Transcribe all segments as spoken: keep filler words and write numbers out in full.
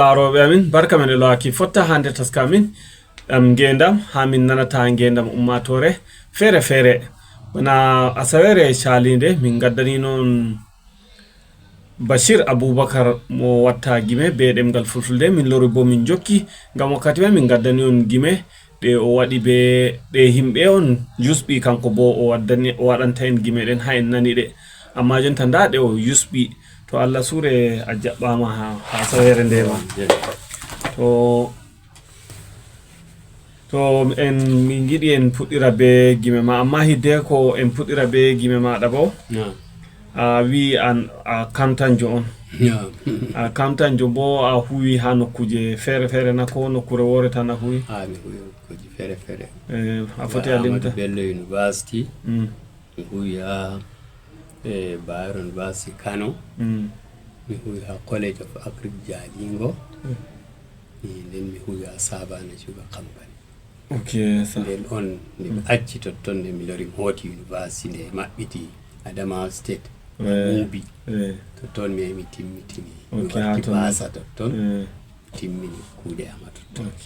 Laarooɓe amin, barka men e lo'aki fotta hannde taska amin ɗam ngeendam, haa min nanata ngeendam ummaatoore feere feere. Wona asaweere caliinde, min ngaddani noon Bashir Abubakar mo watta gime be ɗemngal fulfulde. Min lori bo min jokki, ngam wakkati man min ngaddani on gime ɗe o waɗi be ɗe yimɓe on yusɓi, kanko bo o waddani, o waɗanta en gime ɗen haa en nani ɗe. Amma jonta nda ɗe o yusɓi. To Allah suure a jaɓɓaama haa, haa asaweere nde ma. To, to en, min ngiɗi en puɗɗira be gime ma, amma hidde ko en puɗɗira be gime maɗa bo, a wi an a kamtanjo on. A kamtanjo bo a huwi haa nokkuuje feere feere na, ko nokkuure woore tan a huwi? A mi huwi nokkuuje feere feere. Eh, a foti a limta? Ahmadu Bello University. Mm. Mi huwi haa, eh, Bayero University Kano. Mm. Mi huwi haa College of Agric Jalingo. Mm. Eh, nden mi huwi haa Savannah Sugar Company. Ok, sa- Nden on, nde mi acci totton, nde mi lori mi hooti university, nde maɓɓiti Adamawa State. Eh, Mubi. Eh. Totton mi yahi mi timmitini. Mi Ok, haa warti ton. Baasa totton. Eh. Timmini kuuɗe am haa totton. Ok.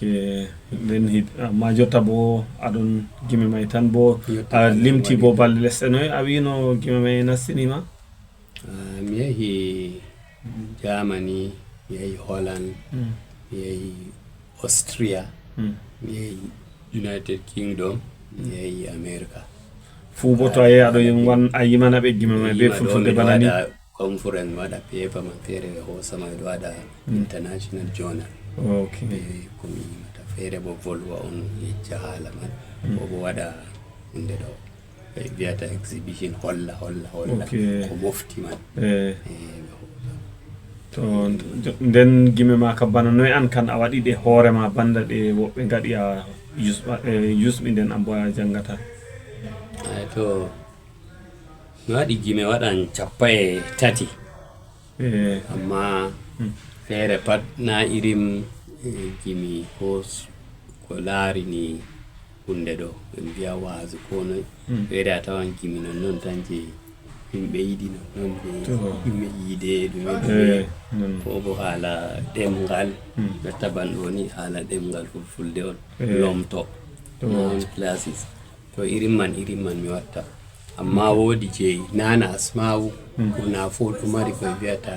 Nden hit-, amma jotta bo aɗon gime may tan bo Jotta a tan limti waɗi. Bo balɗe lesɗe noy a wino gime may nastini ma? Ah, mi yahi Germany, mi yahi Holland, Mm. mi yahi Austria, Mm. mi yahi United Kingdom, mi yahi America. Fuu bo to a yehi aɗo yim-, wan-, a yimana ɓe gime may Mi be yima ɗo, fulfulde miɗo bana ni? Waɗa conference, mi waɗa paper man feere, ɓe hoosa ma, miɗo waɗa Mm. international journal. Ok. Be ko mi yimata feere bo volwa on yecca haala man. Mm. Ko bo waɗa hunde ɗo. Ɓe wiyata exhibition, holla, holla, holla. Ok. Ko mofti man. Eh. Eh, ɓe hoosa. To, nden gime ma ka bana noy an kan a waɗi ɗe hoore ma banda ɗe woɓɓe ngaɗi a yusɓa, eh, yusɓi nden an bo a jangata? Ay, to, mi waɗi gime waɗan cappa e tati. Eh. Amma Hmm. feere pat na irin, eh, gimi ko s-, ko laarini hunde ɗo, ɓe mbiya waazu ko noy. Hmm. Feere a tawan gimi non non tan je yimɓe yiɗi non non je To. Yimɓe yiide ɗume ɗume. Eh, non. Ko bo haala ɗemngal, Hmm. ɓe taban ɗo ni haala ɗemngal fulfulde on, Eh. lomto, To. non classes. To irin man, irin man mi watta. Amma woodi je nana asma'u, Mm. ko na fo ɗo mari ko ɓe wiyata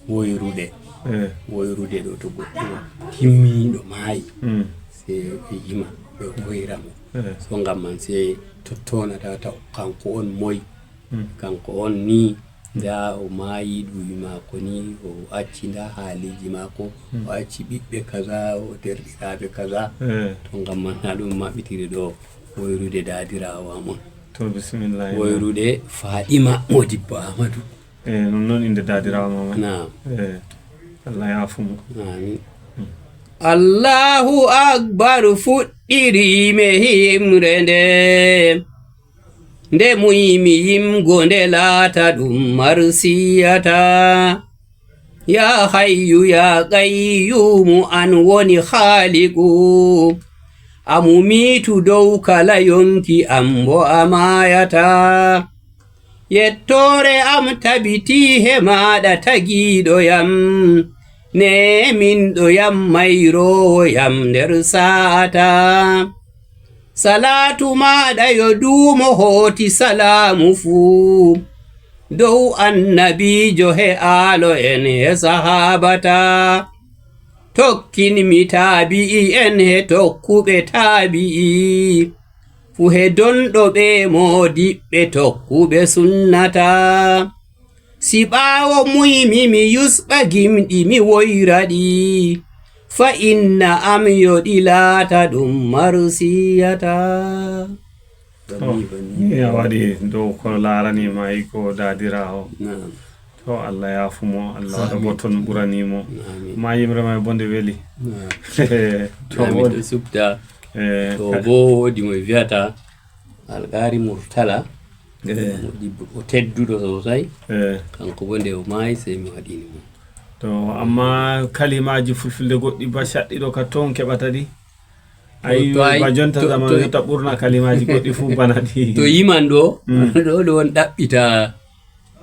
woyrude. Eh. Woyrude ɗo to goɗɗo timminiɗo maayi, Mm. sey ɓe yima, ɓe woyra mo. Eh. So ngam man sey tottonata taw kanko on moy, Mm. kanko on ni, nda o maayi ɗuwi maako ni, o acci nda haaliji maako, Mm. o acci ɓiɓɓe kaza, o derɗiraaɓe kaza. Eh. To ngam man na ɗum maɓɓitiri ɗo woyrude daadirawo am on. To, bismillah. Woyrude Faɗima Modibbo Ahmadu. Eh, non non inde daadirawo ma man. Naam. Eh, Allah yaafu mo. Amin. Allahu Akbar fuɗɗiri me himre nde. Nde muymi yimgo nde laata ɗum marsiyata. Ya Hayyu ya Qayyumu an woni Haaliqu. A mumiitu dow kala yonki am bo a maayata. Yettoore am tabiti he maaɗa tagiiɗo yam. Neeminɗo yam mayroowo yam nder saata. Salaatu maaɗa yo duumo hooti salaamu fuu. Dow annabiijo he aalo en he sahaabata. Tokkin mi taabi'i en he tokkuɓe taabi'i. Fu he donɗo ɓe moodiɓɓe tokkuɓe sunnata. Si ɓaawo muymi mi yusɓa gimɗi mi woyra ɗi. Fa inna am yo ɗi laata ɗum marsiyata. To, ni a waɗi dow ko laarani ma iko daadirawo. Naam. To, Allah yaafu mo, Allah waɗa Amin. Bo ton ɓurani mo. Amin. Ma yimre ma bo nde weli. Naam. To, Amin, woodi. Ɗo subta. Eh, To, ka- bo woodi mo wiyata Alqaari Murtala. Eh. Mo dibbo, o tedduɗo sosai. Eh. Kanko bo nde o maayi, sey mi waɗini mo. To, amma kalimaaji fulfulde goɗɗi ba caɗɗi ɗo ka ton keɓata ɗi? To, Ayi, to, ayi, ba jonta to, zamanu to, jotta ɓurna kalimaaji goɗɗi fu bana ɗi. To yiman ɗo, Mm. ɗo, ɗo on ɗaɓɓita,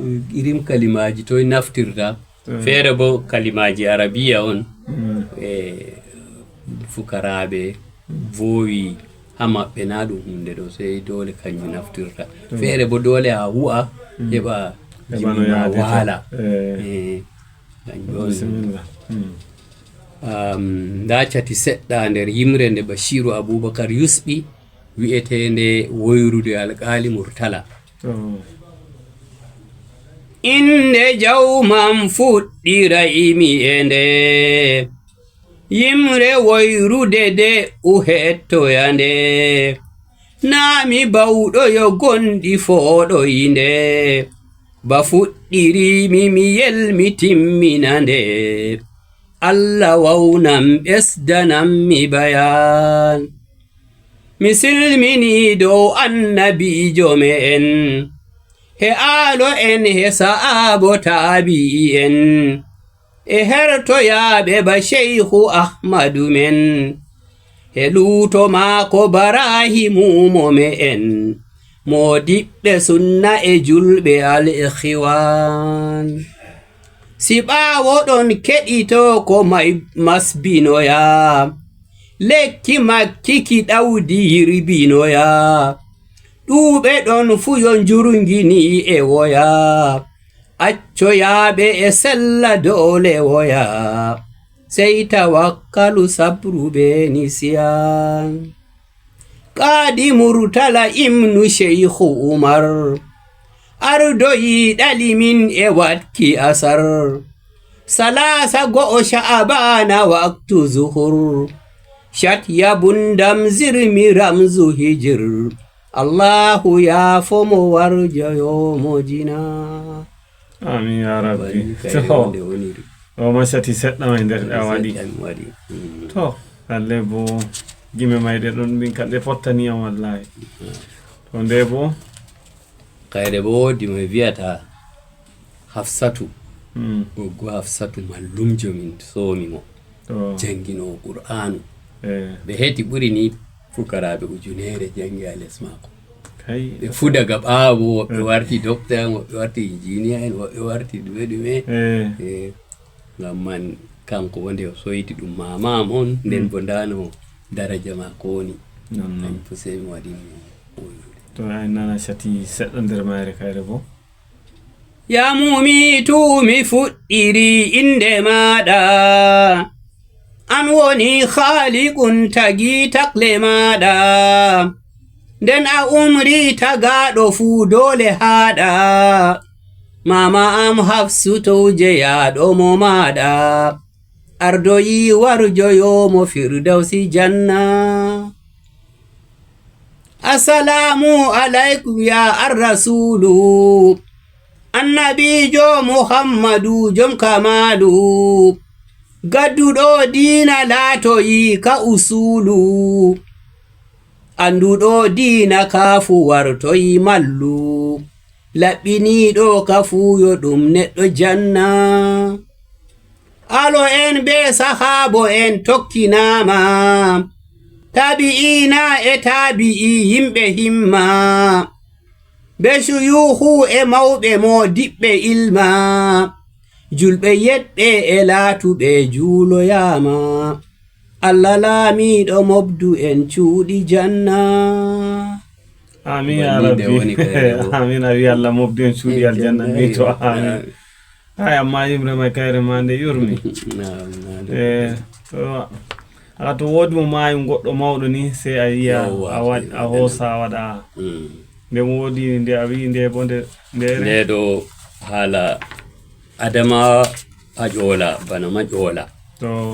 eh, irin kalimaaji toy naftirta. To. Feere bo kalimaaji Arabiya on. Mm. E fukaraaɓe voowi haa maɓɓe na ɗum huunde ɗo, sey doole kanjum naftirta. Mm. Feere bo doole a hu'a, mm, heɓa heɓa no jimmi ma yaadata. Waala. Eh. Eh, kanjum on. Bisimilla. Mm. Am, ndaa cati seɗɗa nder yimre nde Bashiru Abubakar Yusɓi, wi'eteende Woyrude Alkaali Murtala. To. Innde jawmam fuɗɗiraymi e nde, yimre woyrude de u hettoya nde. Naa mi bawɗo yo gonɗi fooɗoyi nde, ba fuɗɗirimi mi yel mi timmina nde. Allah wawnam ɓesdanam mi bayan. Mi silmini dow annabiijo me'en, he aalo en, he sa'aabo taabi'i en, e hertoyaaɓe ba Seyhu Ahmadu men, he luuto maako Barahimu mo me'en, moodiɓɓe sunna e julɓe al-ikhwan. Si ɓaawo ɗon keɗito ko may masbinoya, lekki makki ki ɗawdi yirbinoya, ɗuuɓe ɗon fuu yo njurngini e woya, accoyaaɓe e sella doole woya, sey tawakkalu sabru be nisiyan. Qaadi Murtala ibnu Seyhu Umar, ardoyi ɗali min e waɗki asar. Salaasa go'o Sha'abaana waktu zuhur. Shat yabun dam zirmi ramzu hijir. Allahu yaafo mo warjoyo mo jina. Amin ya rabbi. Wani kay to. Wonde woniri. O masati seɗɗa ma e nder ɗa waɗi. Seɗɗa mi waɗi. Mm. To, alle bo gime mayɗe ɗon min kam ɗe pottani am wallahi. Mm. To nde bo. Kayre bo woodi mo e wiyata Hafsatu. Mm. Goggo Hafsatu mallumjo min soomi mo. To. Jangino Qur'aanu. Eh. Ɓe heti ɓuri ni fukaraaɓe ujunere jangi haa les maako. Kay. Ɓe fuu daga ɓaawo, woɓɓe eh, warti docteur en, woɓɓe warti ingénieur en, woɓɓe warti ɗume ɗume. Eh. Eh, ngam man kanko wonde o soyti ɗum mama am on, nden mm, bo ndaa no daraja maako woni. Non, non. Kanjum fuu sey mi waɗi mo woyude. To ay nana sati seɗɗa nder mayre kayre bo. Ya muumiitu mi fuɗɗiri innde maaɗa. An woni Khaaliqun tagi takle maaɗa. Nden a umri tagaaɗo fuu doole haaɗa. Maama am Hafsu tow jeyaaɗo mo maaɗa. Ardoyi warjoyo mo Firdawsi janna. Assalaamu alaykum ya Arrasuulu. Annabiijo Muhammadu jom kamaalu. Gadduɗo diina laatoyi ka usuulu. Annduɗo diina ka fuu wartoyi mallu. Laɓɓiniiɗo ka fuu yo ɗum neɗɗo janna. Aalo en bee sahaabo en tokkinaama. Taabi'iina e taabi'i yimɓe himma. Bee suyuuhu e mawɓe mo diɓɓe ilma. Julɓe yeɗɓe e laatuɓe juuloyaama. Allah laamiiɗo mobdu en cuuɗi janna. Amin ya rabbi. Amin a wi Allah mobdu en cuuɗi aljanna ni to amin. Ay amma yimre may kayre ma nde yurmi. Eh, to aka to woodi mo maayi goɗɗo mawɗo ni sey a yiya a waɗ a hoosa a waɗa. Nde mo woodi nde a wi nde bo nde nde ɗo haala Adama a ƴoola bana ma ƴoola.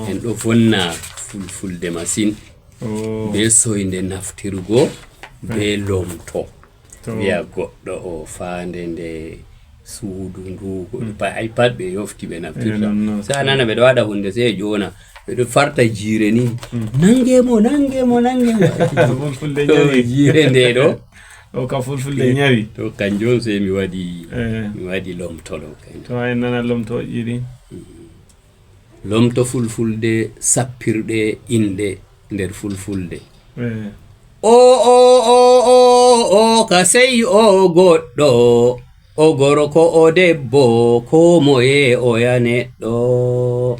En ɗo vonna fulfulde masin. Be soynde naftirgo be lomto. Wiya goɗɗo o faande nde suudu ndu ay pat ɓe yofti ɓe naftirta. Sa nana ɓeɗo waɗa hunde sey e ƴona ɓeɗo farta jiire ni. Nange mo nange mo nange mo. Jiire nde ɗo. O ka fulfulde ñawi. To kanjum on sey mi waɗi mi waɗi lomto ɗo. To ay nana lomto jiiri. Lomto fulfulde sappirɗe inɗe nder fulfulde. O o o o o ka sey o goɗɗo o gorko o debbo ko moye oya neɗɗo.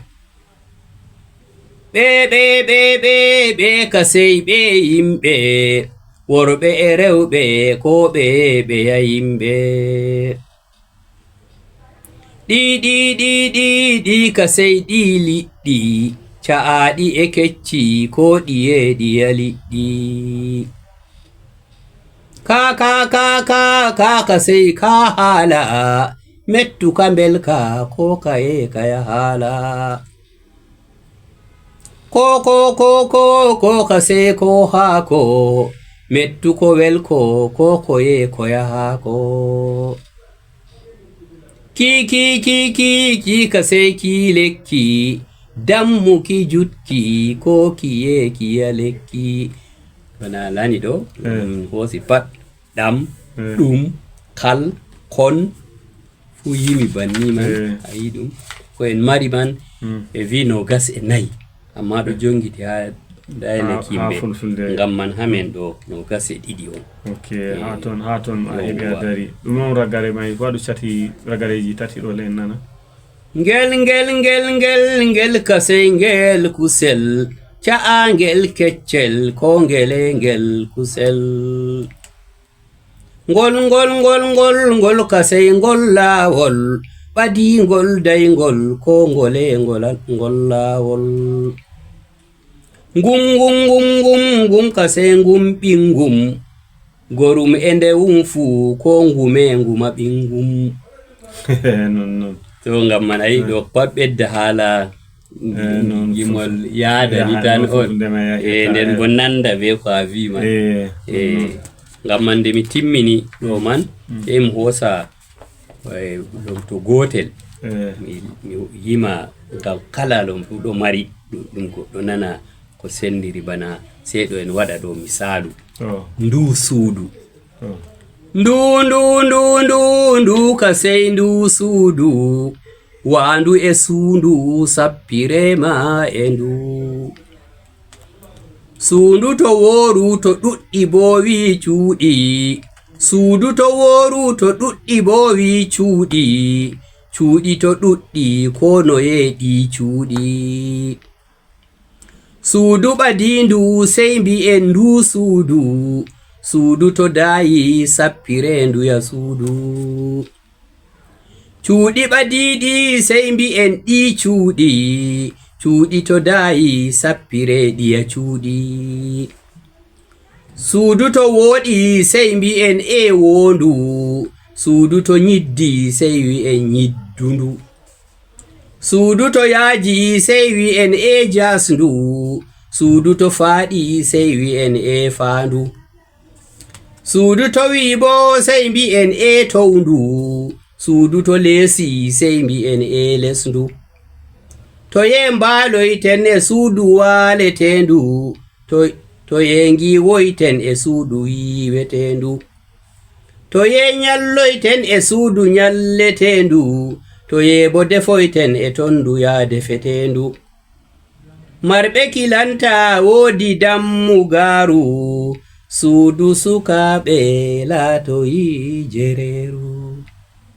Ɓe, ɓe, ɓe, ɓe, ɓe kasey ɓe yimɓe, worɓe e rewɓe, ko ɓe, ɓe ya yimɓe. Ɗi, ɗi, ɗi, ɗi, ɗi kasey ɗi liɗɗi, ca'aaɗi e kecci, ko ɗiye ɗi ya liɗɗi. Ka, ka, ka, ka, ka kasey ka haala, mettu ka mbelka, ko kaye ka ya haala. Ko, ko, ko, ko, ko kasey ko haako, mettu ko welko, ko koye ko yahaako. Ki, ki, ki, ki, ki kasey ki lekki, dammu ki jutki, ko kiye kiya lekki. Wona lani ɗo, Eh. Ɗum hoosi pat, ɗam, Eh. Ɗum, kal, kon, fuu yimi banni man, Eh. A yi ɗum. Ko en mari man, Mm. ɓe vi noogas e nayi. Amma ɗo jongiti haa dayla Ha, ha kimɓe. Fulfulde. Ngam man hamen ɗo noogas e ɗiɗi on. Ok, Eh. Ha ton, ha ton a heɓi a Yowwa. Dari. Ɗum on ragare may, ko waɗu cati ragareeji tati ɗo le en nana? Ngel, ngel, ngel, ngel, ngel kasey ngel kusel. Ca'aa ngel keccel, ko ngele ngel kusel. Ngol, ngol, ngol, ngol, ngol kasey ngol laawol, ɓadiingol dayngol, ko ngole ngol, ngol laawol. Ngum, ngum, ngum, ngum, ngum kasey ngum ɓingum, gorum e ndewum fuu, ko ngume nguma ɓingum. Non, non. To, ngam man a yi ɗo pat ɓedda haala Eh, non, gimol fof. Yaada ni tan on. Eh, nden bo nanda be ko a wi man. Eh, eh, non. Ngam man nde mi timmini ɗo man, mm, sai mi hoosa, eh, ɗum to gootel. Eh. Mi, mi yima ngam kala ɗum ɗo mari ɗum, ɗum goɗɗo nana ko sendiri bana seeɗo en waɗa ɗo misaalu. Oh. Ndu suudu. Oh. Ndu, ndu, ndu, ndu, ndu ka sey ndu suudu. Waandu e suundu sappirema e ndu. Suundu to wooru to ɗuɗɗi bo wii cuuɗi. Suudu to wooru to ɗuɗɗi bo wii cuuɗi. Cuuɗi to ɗuɗɗi ko no yeeɗi cuuɗi. Suudu ɓadiindu sey mbi'en ndu suudu. Suudu to daayi sappireendu ya suudu. Cuuɗi ɓadiiɗi sey mbi'en ɗi cuuɗi. Cuuɗi to daayi sappireeɗi ya cuuɗi. Suudu to wooɗi sey mbi'en e woondu. Suudu to nyiddi sey wi'en nyiddundu. Suudu to yaaji sey wi'en e jasndu. Suudu to faaɗi sey wi'en e faandu. Suudu to wi'i bo sey mbi'en e towndu. Suudu to leesi sey mbi'en e lesndu. To yee mbaaloyten e suudu waaleteendu. To, to yee ngiiwoyten e suudu yiiweteendu. To yee nyalloyten e suudu nyalleteendu. To yee bo defoyten e ton ndu ya defeteendu. Marɓe kilanta woodi dammugaaru. Suudu sukaaɓe laatoyi jereeru.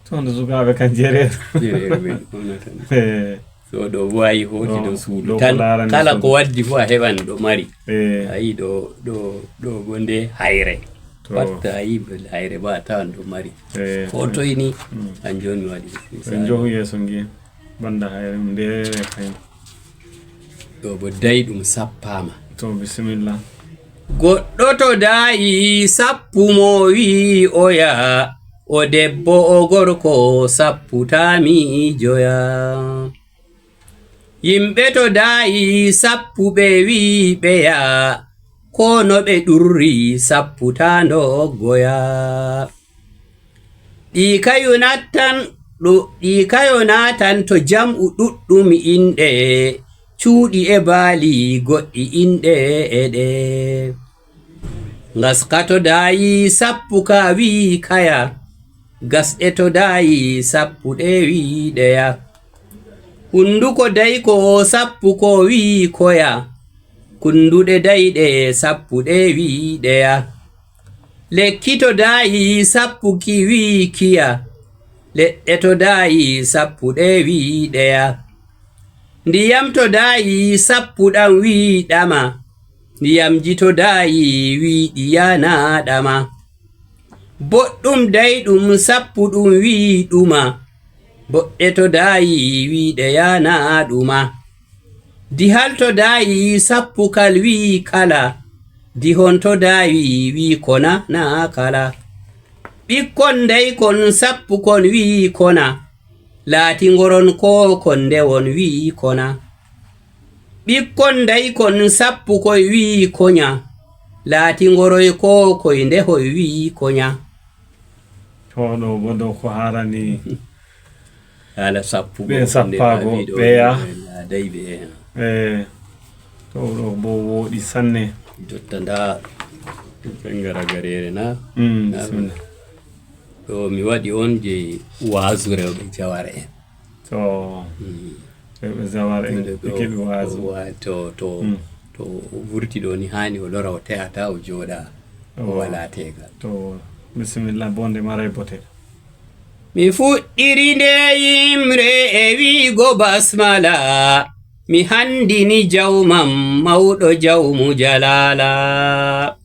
Ton ndu sukaaɓe kan jereeru. Jereeru men, on tan. Eh. So ɗo bo a yi hooti ɗo suudu ɗo tan, ko laarani kala suudu. Ko waddi fu a heɓan ɗo mari. Eh. A yi ɗo, ɗo, ɗo bo nde hayre. To. Watta a yi hayre ba a tawan ɗo mari. Eh. Ko toy ni, mm, kanjum on mi waɗi misali. En njohu yeeso ngi, banda hayre, nde kay. Ɗo bo dayi ɗum sappaama. To, bisimilla. Goɗɗo to dayi sappu mo wi'i oya, o debbo o gorko sappu taa mi joya. Yimɓe to daayi sappu ɓe wi'i ɓeya, ko no ɓe ɗurri sappu taa ndoggoya. Ɗi kayo nattan, ɗo, ɗi kayo naatan to jam'u ɗuɗɗum inɗe, cuuɗi e baali goɗɗi inɗe e ɗe. Ngaska to daayi sappu ka wi'i kaya, gasɗe to daayi sappu ɗe wi'i ɗeya. Hunduko dayko sappu ko wi'i koya, kunduɗe dayɗe sappu ɗe wi'i ɗeya. Lekki to daayi sappu ki wi'i kiya, leɗɗe to daayi sappu ɗe wi'i ɗeya. Ndiyam to daayi sappu ɗam wi'i ɗama. Ndiyamji to daayi wi'i ɗi yaana ɗama. Boɗɗum dayɗum sappu ɗum wi'i ɗuma. Boɗɗe to daayi wi'i ɗe yaana ɗuma. Dihal to daayi sappu kal wi'i kala. Dihon to daayi wi'i kona na kala. Ɓikkon daykon sappu kon wi'i kona. Laatingoron ko kon ndewon wi'i kona. Ɓikkon daykon sappu koy wi'i konya. Laatingoroy ko koy ndehoy wi'i konya. To ɗo bo ɗo ko harani. Haala sappu ɓe sappaago ɓeya. Dayɓe. E to ɗo bo wooɗi sanne. Jotta nda ɓe ngara gareere na. Mm, bismillah. Ɗo mi waɗi on je waazu rewɓe jaware en. To rewɓe jaware en ɓe keɓi waazu. To to to vurti ɗo ni hani o lora o te'ata o jooɗa o wala tegal. To bisimilla bonde maray bote. Mi fuɗɗiri nde yimre e wiigo basmala. Mi handini jawmam mawɗo jawmu jalaala.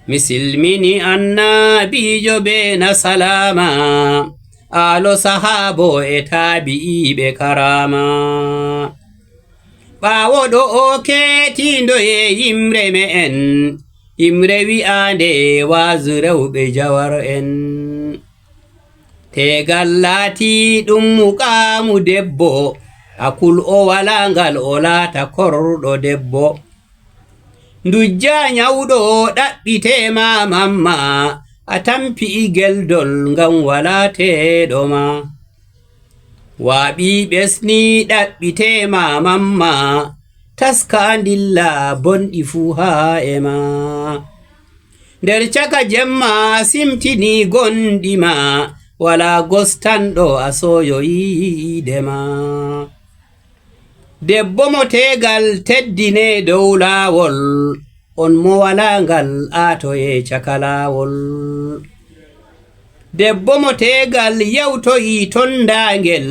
Mi silmini annabiijo be na salaama, aalo sahaabo e taabi'iiɓe karaama. Ɓaawo ɗo o keetiindo e yimre me'en, yimre wi'aande waazu rewɓe jawar en. Teegal laati ɗum muqaamu debbo, a kul o walaa ngal o laata korɗo debbo. Ndujja nyawɗo ɗaɓɓitee ma mamma, a tampi geldol ngam walaa teeɗo ma. Waaɓi ɓesni ɗaɓɓitee ma mamma, taska ndilla bonɗi fuu haa e ma. Nder caka jemma simtini gonɗi ma, walaa gostanɗo a sooyo yiide ma. Debbo mo teegal teddine dow laawol, on mo walaa ngal aatoye caka laawol. Debbo mo teegal yawtoyi tondaangel,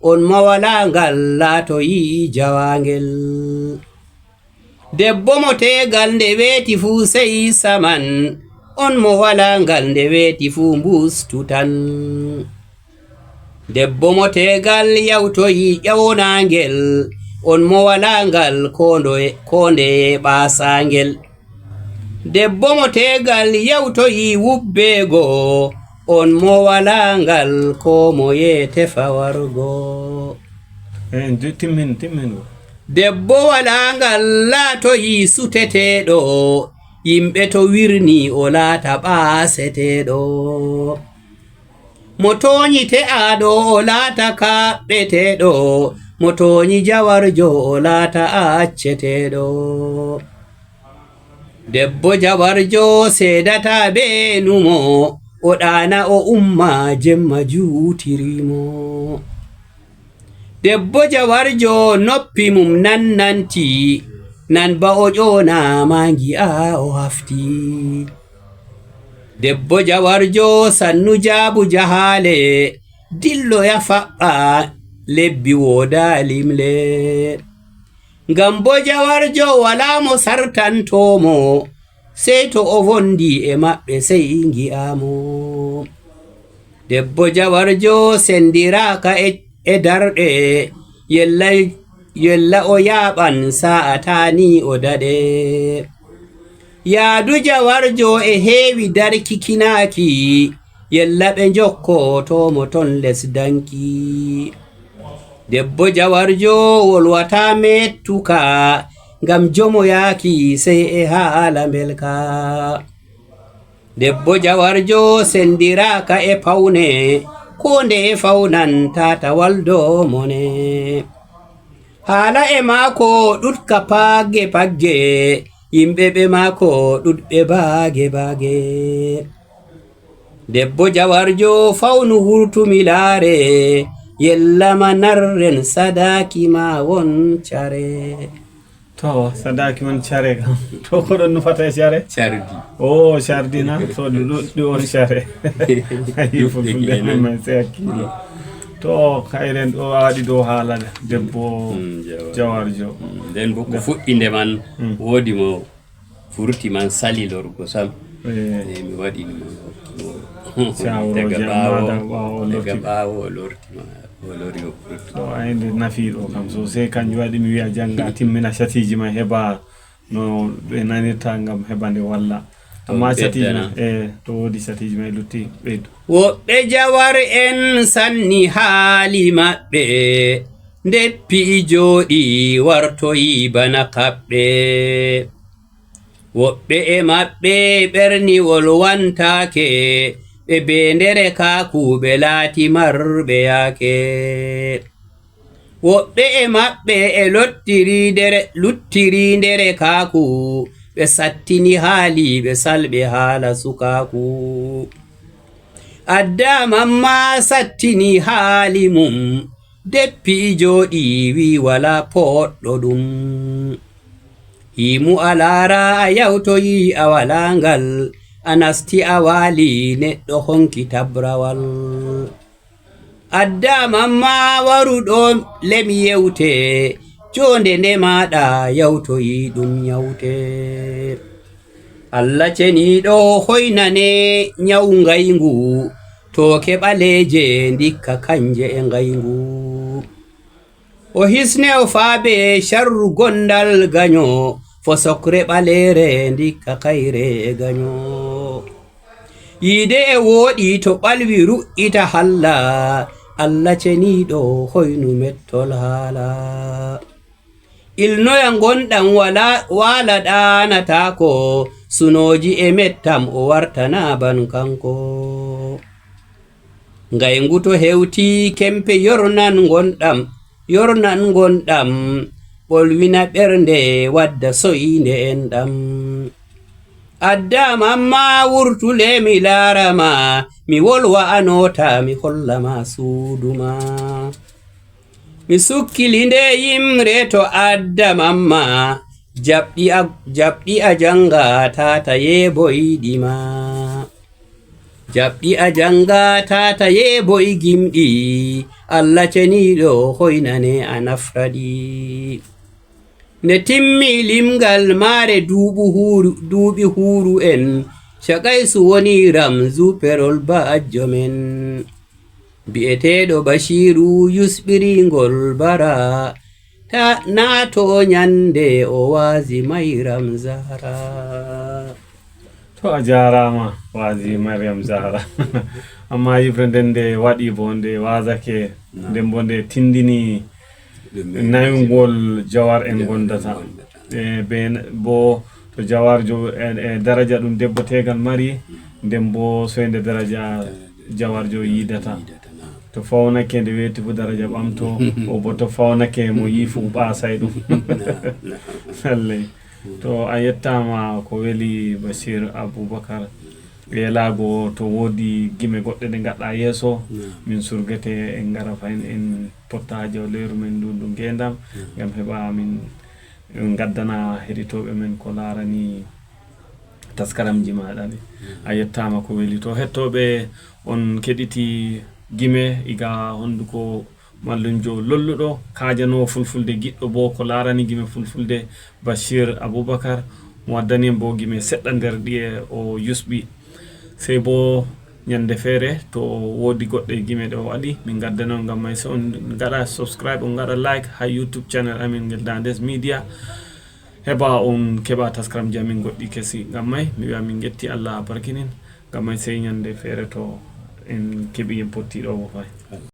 on mo walaa ngal laatoyi jawaangel. Debbo mo teegal nde weeti fuu sey saman, on mo walaa ngal nde weeti fuu mbustu tan. Debbo mo teegal yawtoyi ƴawnaangel, on mo walaa ngal koo ndoye, koo ndeye ɓaasaangel. Debbo mo teegal yawtoyi wubbeego, on mo walaa ngal koo moye tefa wargo. Eh, ndu-, timmin, timmin. Debbo walaa ngal laatoyi suteteeɗo, yimɓe to wirni o laata ɓaaseteeɗo. Mo tooñi te'aaɗo o laata kaɓɓeteeɗo, mo tooñi jawarjo o laata acceteeɗo. Debbo jawarjo seedata bee numo, o ɗaana o umma jemma juutirimo. Debbo jawarjo noppi mum nan nanti, nan ba o ƴoona ma ngi'a o hafti. Debbo jawarjo sannu jaabu jahaale, dilloya faɓɓa lebbi wooda limle. Ngam bo jawarjo walaa mo sartantoomo, sey to o wondi e maɓɓe sey ngi'aamo. Debbo jawarjo sendiraaka e, e darɗe, yella, yella o yaaɓan saa'a taani o daɗe. Yaadu jawarjo e heewi darkikinaaki, yella ɓe njokkooto mo ton les danki. Debbo jawarjo wolwata mettuka, ngam jomo yaaki sey e haala mbelka. Debbo jawarjo sendiraaka e pawne, koo ndeye fawnan taatawal dow mone. Haala e maako ɗutka pagge pagge, yimɓe ɓe maako ɗuɗɓe baage baage. Debbo jawarjo fawnu wurtumi laare, yella ma narren sadaaki ma won care. To, sadaaki man care kam. To, ko ɗon nufata e care? Cardi. O, cardi na? To, ɗu-, ɗu-, ɗu on care. Ayi, fulfulde men, men, sey hakkiilo. To, kayren ɗo a waɗi dow haala debbo Mm, Jawar. Jawarjo. Mm, nden bo ko fuɗɗinde man, Mm. woodi mo furti man sali lorgo sam. Eh. Eh, mi waɗi mo, mo, Sawro daga je ɓaawo, amma da ɓaawo o daga lorti. Ɓaawo o lorti ma, o lori o furti. To, ay nde nafi ɗo kam sosai, kanjum waɗi mi wi'a janga timmina satiji man heɓa no ɓe nanirta ngam heɓa nde walla. To Amma satiji ɓeddana. man, eh, to woodi satiji man e lutti ɓeydu. Woɓɓe Jawar en sanni haali maɓɓe, ndeppi jooɗi wartoyi bana kaɓɓe. Woɓɓe e maɓɓe ɓerniwol wantaake, ɓe be ndere kaaku ɓe laati marɓe yaake. Woɓɓe e maɓɓe e lottiri ndere, luttiri ndere kaaku, ɓe sattini haali, ɓe salɓe haala sukaaku. Adda mamma sattini haali mum, deppi jooɗi wi wala poɗɗo ɗum. Himu a laara a yawtoyi a wala ngal, a nasti a waali neɗɗo honki tabrawal. Adda mamma waru ɗo lem yewte, jonde nde maɗa yawtoyi ɗum nyawte. Allah ceniɗo hoynane nyawu ngayngu, tooke ɓaleeje ndikka kanje e ngayngu. O hisne o faabe sharru gondal ganyo, fo sokre ɓaleere ndikka kayre e ganyo. Yiide e wooɗi to ɓalwi ru'ita halla, Allah ceniɗo hoynu mettol haala. Ilnoya ngonɗam wala, waala ɗaanataako, sunooji e mettam o wartana ban kanko. Ngayngu to hewti kempe yornan ngonɗam, yornan ngonɗam, ɓolwina ɓernde wadda soyinde enɗam. Adda mamma wurtule mi laara ma, mi wolwa a noota mi holla ma suudu ma. Mi sukkili nde yimre to adda mamma, jaɓɗi a, jaɓɗi a janga tata yeeboyɗi ma. Jaɓɗi a janga tata yeeboy gimɗi, Allah ceniɗo hoynane a nafraɗi. Nde timmi limgal maare duuɓu huuru, duuɓi huuru en, Shakaisu woni ram zuperol ba'ajjo men. Bi'eteeɗo Bashiru yusɓiringol bara, ta naato nyande o waazi Mayram Zahra. To a jaaraama, waazi Maryam Zahra. Amma yiɓre nden nde waɗi bo, nde waazake, Naam. nden bo nde tindini Ɗum en nayugol jawar en Jawar en gondata. gondata. E, be n-, bo to jawarjo e, e daraja ɗum debbo tegal mari, nden bo soynde daraja jawarjo yidata. Yidata, naam. To fawnake nde weeti fu daraja ɓamto, o bo to fawnake mo yi fu ɓaasay ɗum. Naam, naam. Lallay. To a yettaama ko weli Bashir Abubakar. Welaago to woodi gime goɗɗe ɗe ngaɗɗa yeeso, Naam. min surgete en ngara fahin en potta jawleeru men ndu, ndu ngeendam, Naam. ngam heɓa min ngaddana heɗitooɓe men ko laarani taskaramji maaɗa ɗi. Naam. A yettaama ko weli. To hettooɓe on keɗiti gime iga honduko mallumjo lolluɗo, kaajanoowo fulfulde, giɗɗo bo ko laarani gime fulfulde, Bashir Abubakar, mo waddani en bo gime seɗɗa nder ɗiye o yusɓi. Sey bo nyande feere to woodi goɗɗe gime ɗe o waɗi, min ngaddana on ngam may. Sey on ngaɗa subscribe, on ngaɗa like ha YouTube channel amin ngel Dandes Media. Heɓa on keɓa taskaramji amin goɗɗi kesi. Ngam may, mi wi'a min ngetti Allah barkinin. Ngam may sey nyande feere to en keɓi en potti ɗo bo fay.